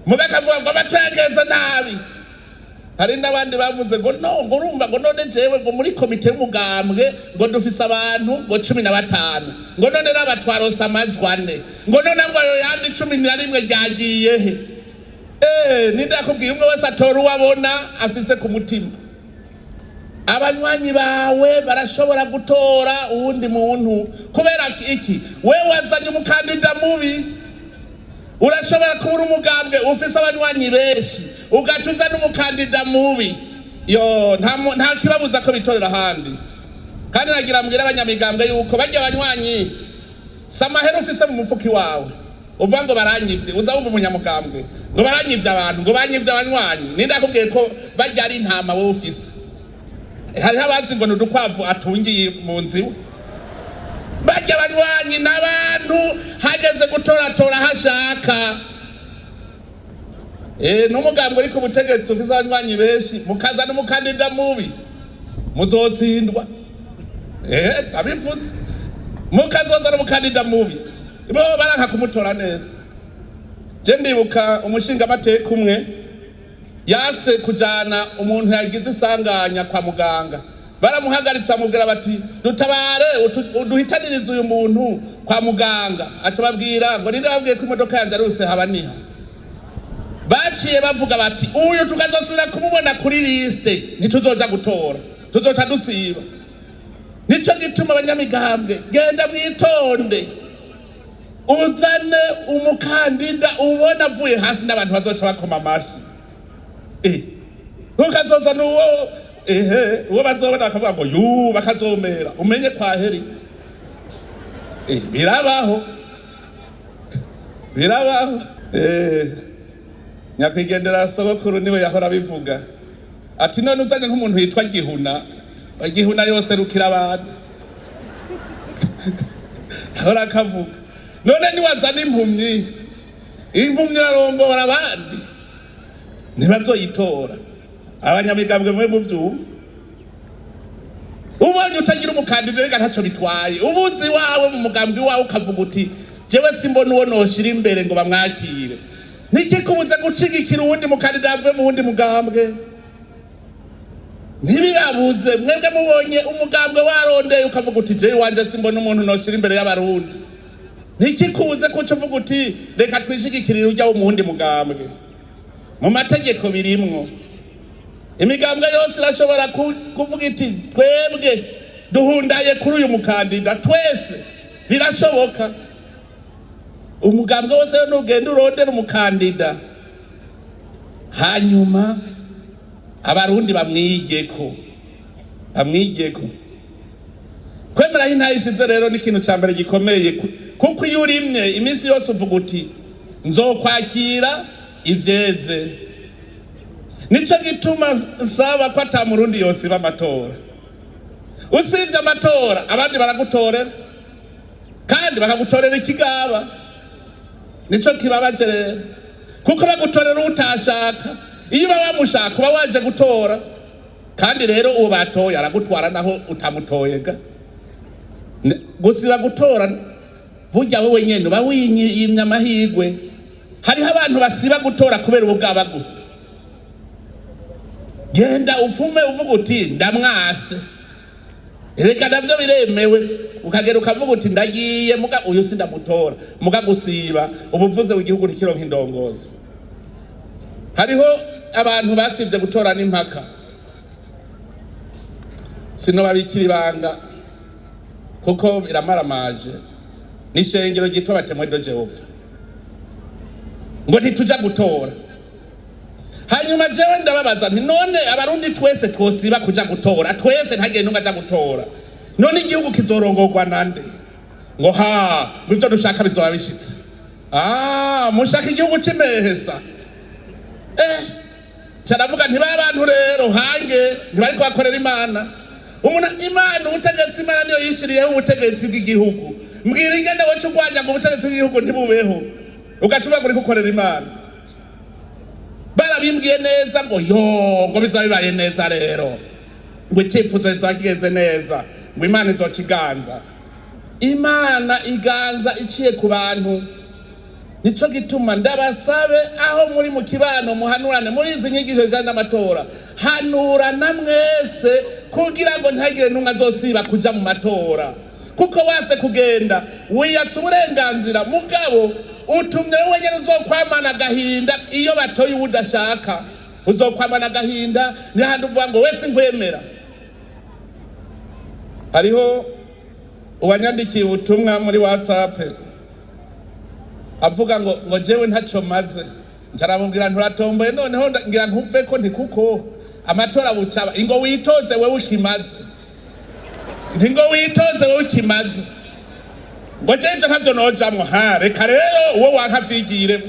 Muga akavuga ngo amatora nabi. Hari n'abandi bavuze ngo no, ngo urumva, ngo none jewe ngo muri komite y'umugambwe ngo dufise abantu ngo 15, ngo none raba twarose amajwi 4, ngo none ngo ayo yandi 11 ryagiye he? Ninde yakubwiye? Umwe wese atora uwo abona afise ku mutima. Abanywanyi bawe barashobora gutora uwundi muntu kubera iki? Wewe wazanye umukandida mubi. Urashobora kubura umugambwe ufise abanywanyi benshi, ugaca uzana umukandida mubi. Yo nta kibabuza ko bitorera ahandi. Kandi nagira mbwira abanyamigambwe yuko barya abanywanyi si amahera ufise mu mufuki wawe uvuga ngo baranyivye. Uza wumva umunyamugambwe ngo baranyivye abantu, ngo banyivye abanywanyi. Ninde yakubwiye ko barya ari intama wowe ufise? Hariho abazi ngo ni udukwavu atungiye mu nzu iwe. Barya abanywanyi n'abantu hageze gutoratora hashaka. N'umugambwe uri ku butegetsi ufise abanywanyi benshi, mukazana umukandida mubi, muzotsindwa. Abivuze, mukazozana umukandida mubi, bo baranka kumutora neza. Je ndibuka umushingamateka umwe yase kujana umuntu yagize isanganya kwa muganga. Baramuhagaritse, amubwira bati: "Dutabare, uduhitanirize uyu muntu kwa muganga." Aca babwira ngo: "Ninde babwiye ko imodoka yanjye ari urusehabaniha?" Baciye bavuga bati: "Uyu tukazosubira kumubona kuri liste, ntituzoja gutora, tuzoca dusiba." Nico gituma abanyamigambwe, genda mwitonde, uzane umukandida ubona avuye hasi n'abantu bazoca bakoma amashi. Ukazozana uwo, ehe, uwo bazobona bakavuga ngo yu, bakazomera, umenye kwaheri. Birabaho, birabaho. Nyakwigendera sogokuru niwe yahora abivuga ati: "None uzanye nk'umuntu yitwa Gihuna, Gihuna yose rukira abantu." Ahora akavuga: "None niwazana impumyi, impumyi irarongora abandi, ntibazoyitora." Abanyamigambwe mwe muvyumva, ubonye utagira umukandida, reka ntacyo bitwaye. Ubuzi wawe mu mugambwe wawe, ukavuga uti: "Jewe simbona uwo noshira imbere ngo bamwakire," ntikikubuze gushigikira uwundi mukandida avuye mu wundi mugambwe. Ntibibabuze. Mwebwe mubonye umugambwe warondeye, ukavuga uti: "Jewe iwanje simbona umuntu noshira imbere y'Abarundi," ntikikubuze kuca uvuga uti: "Reka twishigikirire ujya wo mu wundi mugambwe." Mu mategeko birimwo. Imigambwe yose irashobora kuvuga iti: "Twebwe duhundaye kuri uyu mukandida twese." Birashoboka. Umugambwe wose nugenda urondera umukandida, hanyuma Abarundi bamwigeko, bamwigeko. Kwemeraho intahe ishize rero ni ikintu cya mbere gikomeye, kuko iyo urimye iminsi yose uvuga uti: "Nzokwakira ivyeze." Nico gituma nsaba ko ata Murundi yosiba amatora. Usivye amatora, abandi baragutorera, kandi bakagutorera ikigaba. Nico kibabaje rero, kuko bagutorera utashaka. Iyo uba wamushaka, uba waje gutora. Kandi rero uwo batoye aragutwara naho utamutoye ga. Gusiba gutora, burya wowe nyene uba wiyimye amahirwe. Hariho abantu basiba gutora kubera ubugaba gusa. Genda ufume uvuga uti: "Ndamwase." Reka navyo biremewe. Ukagera ukavuga uti: "Ndagiye, muga uyu sindamutora." Muga gusiba, ubuvuze igihugu ntikironka indongozi. Hariho abantu basivye gutora n'impaka. Sinobabikira ibanga kuko biramaramaje. N'ishengero ryitwa ba Témoins de Jéhovah, ngo ntituja gutora. Hanyuma jewe ndababaza nti: "None Abarundi twese twosiba kuja gutora, twese ntagire n'umwe aja gutora, none igihugu kizorongorwa nande?" Ngo ha, ngo ivyo dushaka bizoba bishitse. Ah, mushaka igihugu c'imehesa. Caravuga nti: "Ba bantu rero hange ntibariko bakorera Imana." Umuntu, Imana, ubutegetsi, Imana niyo yishiriyeho ubutegetsi bw'igihugu. Mbwira ingene woca urwanya ngo ubutegetsi bw'igihugu ntibubeho. Ugaca uvuga ngo uriko ukorera Imana. Barabimbwiye neza ngo yo, ngo bizaba bibaye neza rero, ngo icyifuzo kizaba kigenze neza, ngo Imana izoca iganza. Imana iganza iciye ku bantu. Nico gituma ndabasabe, aho muri mu kibano, muhanurane muri izi nyigisho zijanye n'amatora. Hanurana mwese kugira ngo ntihagire n'umwe azosiba kuja mu matora, kuko wase kugenda wiyatsa uburenganzira, mugabo utumye wowe nyene uzokwamana agahinda. Iyo batoye uwo udashaka, uzokwamana agahinda. N'ahandi uvuga ngo wese nkwemera. Hariho uwanyandikiye ubutumwa muri WhatsApp avuga ngo jewe ntacyo maze. Ncaramubwira, nturatomboye noneho, ngira nkumve ko nti kuko amatora bucaba, ingo witoze wewe ukimaze, nti ngo witoze wewe ukimaze, ngo jewe ivyo ntavyo nojamwo. Ha, reka rero uwo wanka vyigiremo.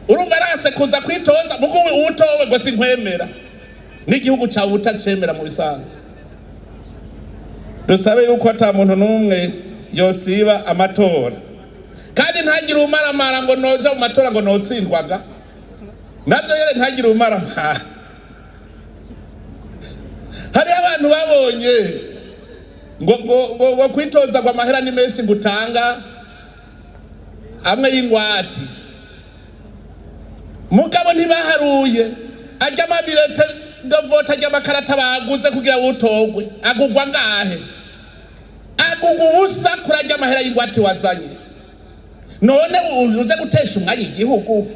Urumva arase kuza kwitoza, mugo uwutowe ngo sinkwemera, n'igihugu cawe utacemera. Mu bisanzwe dusabe yuko ata muntu n'umwe yosiba amatora, kandi ntagire umaramara ngo noja mu matora ngo notsindwaga navyo yere. Ntagire umaramara. Hariho abantu babonye ngo kwitoza ngo amahera ni menshi, ngo utanga amwe y'ingwati, mugabo ntibaharuye ajya ama bulletins de vote, ajya amakarata baguze kugira wutogwe, agugwa ngahe? Agugwa ubusa kuri ajya amahera y'ingwate wazanye. None uze gutesha umwanya igihugu?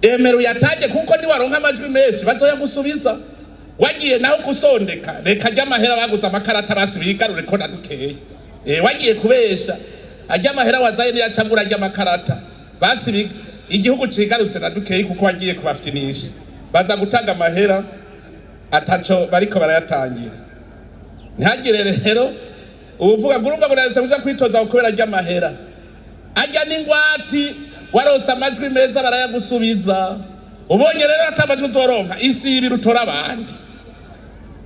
Emera uyatage, kuko niwaronka amajwi menshi bazoyagusubiza. Wagiye naho gusondeka, reka ajya amahera baguze amakarata basi bigarure ko na dukeya. Wagiye kubesha, ajya amahera wazaye niyacagura ajya amakarata basi igihugu cigarutse na dukeyi, kuko wagiye kubafyinisha. Baza gutanga amahera ataco bariko barayatangira. Ntihagire rero uvuga ngo urumva ngo naretse kuja kwitoza kubera ajya amahera. Ajya n'ingwati, warose amajwi meza barayagusubiza. Ubonye rero ata amajwi uzoronka, isibira utora abandi.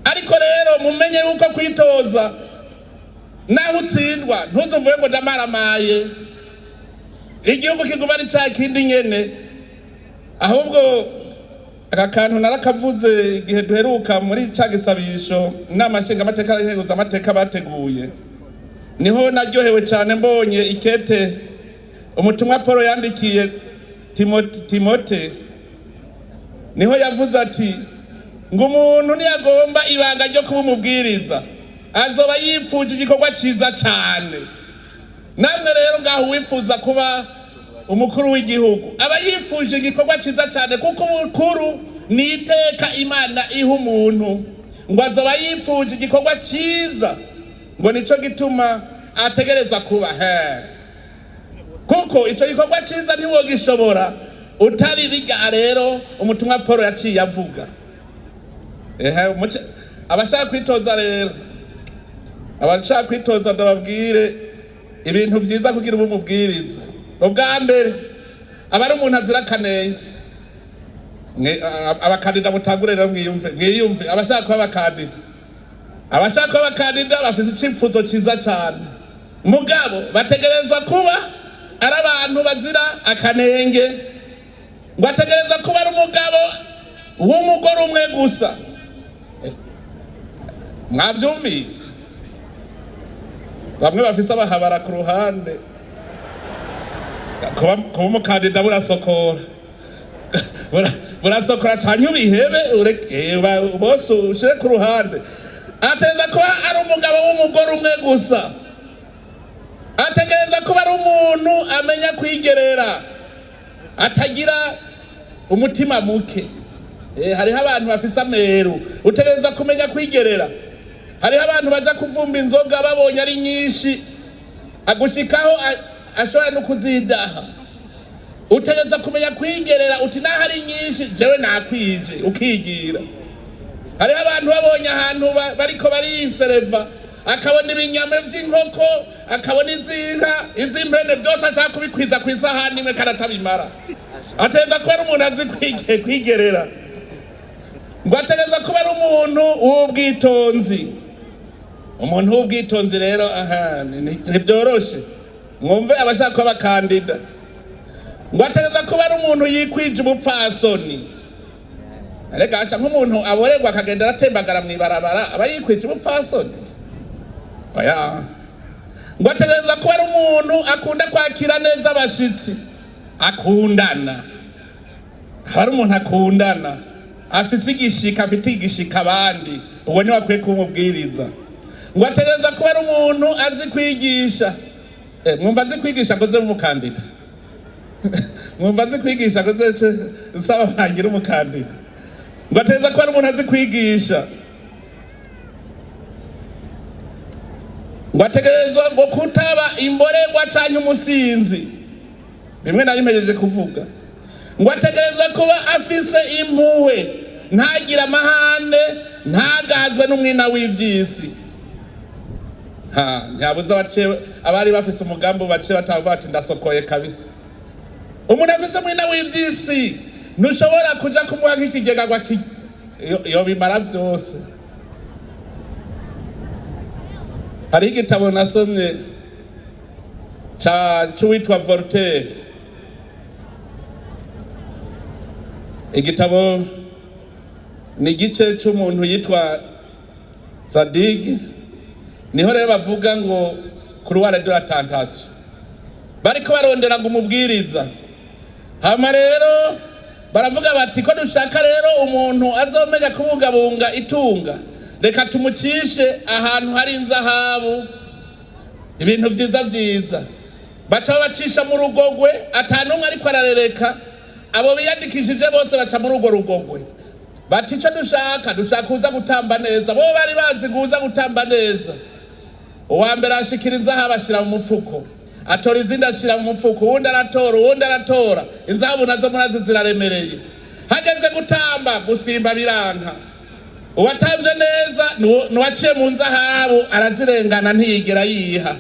Ariko rero mumenye yuko kwitoza, naho utsindwa, ntuzuvuge ngo ndamaramaye. Igihugu kiguma ari ca kindi nyene. Ahubwo aka kantu narakavuze igihe duheruka muri ca gisabisho inama nshingamateka amateka bateguye. Niho naryohewe cyane mbonye ikete umutumwa Paul yandikiye Timote. Niho yavuze ati ngo umuntu ntiyagomba ibanga ryo kuba umubwiriza, azoba yipfuje igikorwa cyiza cyane. Namwe rero ngaho, uwifuza kuba umukuru w'igihugu aba yipfuje igikorwa cyiza cyane, kuko umukuru ni iteka Imana iha umuntu. Ngo azoba yipfuje igikorwa cyiza, ngo nicyo gituma ategereza kuba he, kuko icyo gikorwa cyiza ntiwogishobora utari bijya. Rero umutumwa Paul yaciye avuga, ehe, abashaka kwitoza rero, abashaka kwitoza, ndababwire ibintu byiza kugira ubu umubwiriza. Ubwa mbere, aba ari umuntu azira akanenge. Abakandida mutangure rero mwiyumve, mwiyumve. Abashaka kuba abakandida, abashaka kuba abakandida bafise icipfuzo ciza cane, mugabo bategerezwa kuba ari abantu bazira akanenge. Ngo ategerezwa kuba ari umugabo w'umugore umwe gusa. Mwavyumvise? Bamwe bafise abahabara ku ruhande, kuba umukandida burasokora. Burasokora canke ubihebe, bose ushire ku ruhande. Ategereza kuba ari umugabo w'umugore umwe gusa. Ategereza kuba ari umuntu amenya kwigerera, atagira umutima muke. Hariho abantu bafise ameru. Utegereza kumenya kwigerera. Hariho abantu baja kuvumba inzoga, babonye ari nyinshi agushikaho ashobora no kuzidaha. Utegereza kumenya kwigerera, uti naho ari nyinshi jewe nakwije, ukigira. Hariho abantu babonye ahantu bariko barisereva, akabona ibinyama vy'inkoko, akabona iz'inka, iz'impene, vyose ashaka kubikwiza ku isahani imwe kandi atabimara. Ategereza kuba ari umuntu azi kwigerera. Ngo ategereza kuba ari umuntu w'ubwitonzi. Umuntu w'ubwitonzi rero, aha ntibyoroshe. Mwumve abashaka kuba abakandida, ngo ategerezwa kuba ari umuntu yikwije ubupfasoni. Arega asha, nk'umuntu aborerwa akagenda aratembagara mw'ibarabara, aba yikwije ubupfasoni? Oya. Ngo ategerezwa kuba ari umuntu akunda kwakira neza abashitsi, akundana, aba ari umuntu akundana, afise igishika, afite igishika abandi. Uwo niwe akwiye kumubwiriza. Ngo ategerezwa kuba ari umuntu azi kwigisha. Mwumva azi kwigisha ngo ze umukandida? Mwumva azi kwigisha ngo ze nsaba bangira umukandida? Ngo ategerezwa kuba ari umuntu azi kwigisha. Ngo ategerezwa ngo kutaba imborerwa canke umusinzi, bimwe nari mpejeje kuvuga. Ngo ategerezwa kuba afise impuhwe, ntagire amahane, ntagazwe n'umwina w'ivyisi. Ha, ntihabuze abari bafise umugambi bace batavuga bati ndasokoye kabisa. Umuntu afise umwina w'ivyisi ntushobora kuja kumuha nk'ikigega ngo yobimara vyose. Hariho igitabo nasomye c'uwitwa Voltaire. Igitabo ni igice c'umuntu yitwa Zadig. Niho rero bavuga ngo couloir de la tentation, bariko barondera ngo umubwiriza. Hama rero baravuga bati ko dushaka rero umuntu azomenya kubungabunga itunga, reka tumucishe ahantu hari inzahabu, ibintu vyiza vyiza. Baca babacisha mu rugogwe, atanumwe ariko ararereka. Abo biyandikishije bose baca muri urwo rugogwe, bati ico dushaka, dushaka uza gutamba neza. Bo bari bazi guza gutamba neza. Uwa mbere ashikira inzahabu ashira mu mufuko, atora izindi ashira mu mufuko, uwundi aratora, uwundi aratora. Inzahabu nazo murazi ziraremereye. Hageze gutamba, gusimba biranka. Uwatamvye neza nuwaciye mu nzahabu arazirengana, ntiyigera yiha.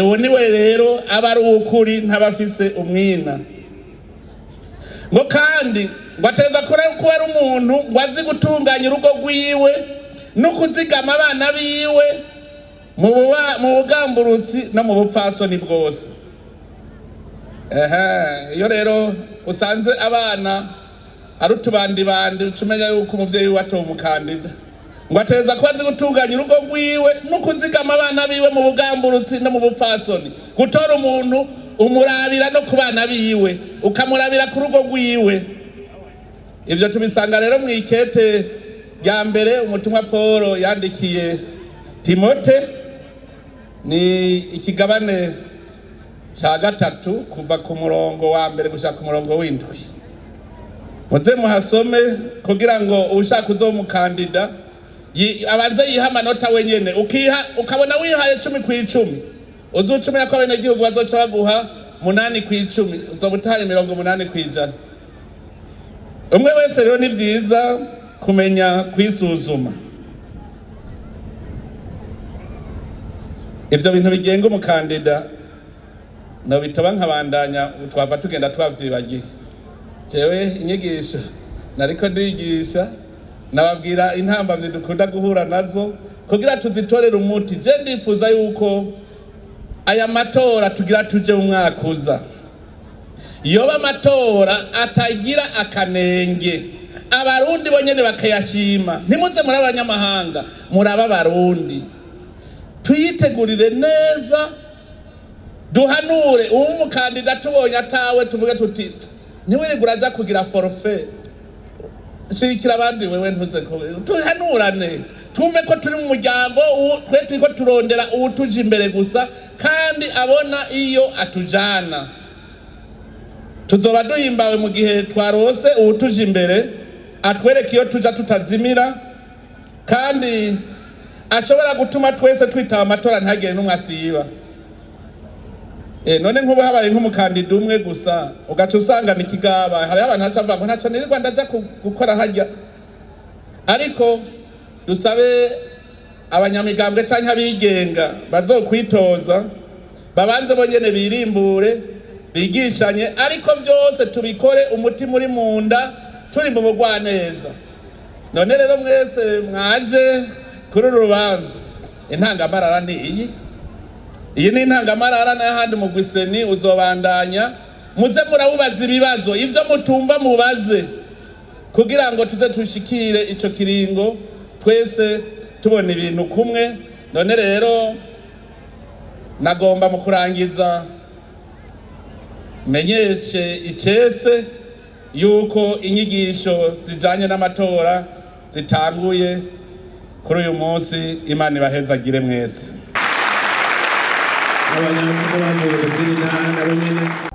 Uwo niwe rero aba ari uw'ukuri, ntaba afise umwina. Ngo kandi ngo ateza kuba ari umuntu ngo azi gutunganya urugo rwiwe no kuzigama abana biwe mu bugamburutsi no mu bupfasoni bwose. Ehe, iyo rero usanze abana ari utubandibandi, uca umenya yuko umuvyeyi wiwe atowe umukandida. Ngo ateza kuba azi gutunganya urugo rwiwe no kuzigama abana biwe mu bugamburutsi no mu bupfasoni. Gutora umuntu umurabira no ku bana biwe, ukamurabira ku rugo rwiwe. Ivyo tubisanga rero mw'ikete rya mbere umutumwa Paul yandikiye Timote, ni ikigabane ca 3 kuva ku murongo wa mbere gushika ku murongo w'indwi. Muze muhasome kugira ngo ushaka uzomukandida abanze yiha amanota wenyene. Ukiha, ukabona wihaye 10 kw'icumi, uzucumenya ko abenegihugu bazoca baguha 8 kw'icumi, uzoba utaye 80 kw'ijana. Umwe wese rero ni vyiza kumenya kwisuzuma. Ivyo bintu bigenga umukandida no bitoba nkabandanya, twava tugenda twavyibagiye. Jewe inyigisho nariko ndigisha, nababwira intambamyi dukunda guhura nazo kugira tuzitorere umuti. Je ndifuza yuko aya matora tugira tuje mu mwaka uza yoba amatora atagira akanenge, abarundi bonyene bakayashima. Ntimuze muri abanyamahanga, muraba abarundi. Tuyitegurire neza, duhanure uwo umukandida tubonye atawe, tuvuge tuti ntiwirirwe uraja kugira forfait, shirikira abandi wewe ntuze tuhanurane, twumve ko turi mu muryango, twe turiko turondera uwutuje imbere gusa kandi abona iyo atujana. Tuzoba duhimbawe mu gihe twarose uwutuje imbere, atwereka iyo tuja tutazimira, kandi ashobora gutuma twese twitaba amatora ntagire n'umwe asiba. None nk'ubu habaye nk'umukandida umwe gusa, ugaca usanga ni ikigaba. Hariho abantu baca bavuga ngo ntaco nirirwa ndaja gukora harya. Ariko dusabe abanyamigambwe canke abigenga bazokwitoza babanze bonyene birimbure, bigishanye, ariko vyose tubikore umutima uri munda, turi mu bugwaneza. None rero mwese mwaje kuri uru rubanza, intangamarara ni iyi. Iyi ni intangamarara, n'ahandi mugwi CENI uzobandanya. Muze murawubaza ibibazo, ivyo mutumva mubaze, kugira ngo tuze tushikire ico kiringo twese tubona ibintu kumwe. None rero nagomba mu kurangiza menyeshe icese yuko inyigisho zijanye n'amatora zitanguye kuri uyu munsi. Imana ibahezagire mwese. Abanyafurika bavuye mu zindi ntara nabo nyene.